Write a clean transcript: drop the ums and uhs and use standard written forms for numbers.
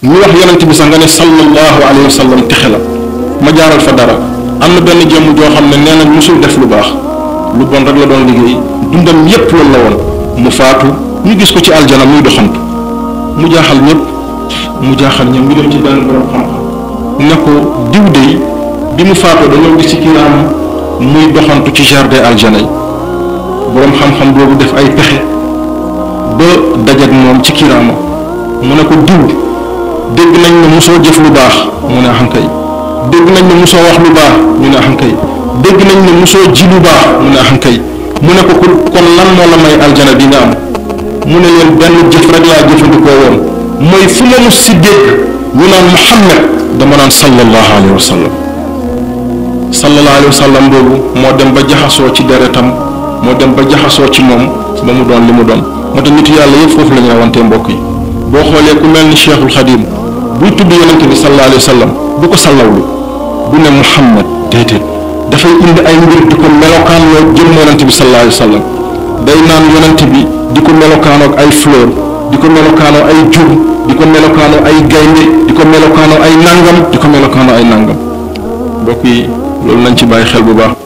ñu wax yonent bi sax nga ne sallallahu alayhi wa sallam texe la ma jaaral fa dara am na benn jëmm joo xam ne nee na musul def lu baax lu bon rek la doon liggéey dundam yépp loolu la woon mu faatu ñu gis ko ci aljana muy doxantu mu jaaxal ñëpp mu jaaxal ñoom ñu dem ci benn borom xam-xam ne ko diw dey bi mu faatoo dañoo gis ci kiraama muy doxantu ci jardin aljana yi borom xam-xam boobu def ay pexe ba dajak moom ci kiraama mu ne ko diw dégg nañ ne musoo jëf lu baax mu ne axankay dégg nañ ne musoo wax lu baax ñu ne axankay dégg nañ ne musoo ji lu baax mu ne axankay mu ne ko kon lan moo la may aljana bi nga am mu ne leen benn jëf rek laa jëfandikoo woon mooy fu ma mus si dégg ñu naan Muhammad dama naan sallallahu alayhi wa sallam sallallahu alayhi wa sallam boobu moo dem ba jaxasoo ci deretam moo dem ba jaxasoo ci moom ba mu doon li mu doon moo tax nitu yàlla yëpp foofu la ñu rawantee mbokk yi boo xoolee ku mel ni Cheikhul Khadim buy tudd yonente bi sallallahu alayhi wa sallam du ko sallawlu du ne Muhammad déedéet dafay indi ay mbir di ko melokaan loo jëm yonente bi sallallahu alayhi wa sallam day naan yonente bi di ko melokaanoo ay fleur di ko melokaanoo ay jur di ko melokaanoo ay gaynde di ko melokaanoo ay nangam di ko melokaanoo ay nangam mbokk yi loolu nañ ci bàyyi xel bu baax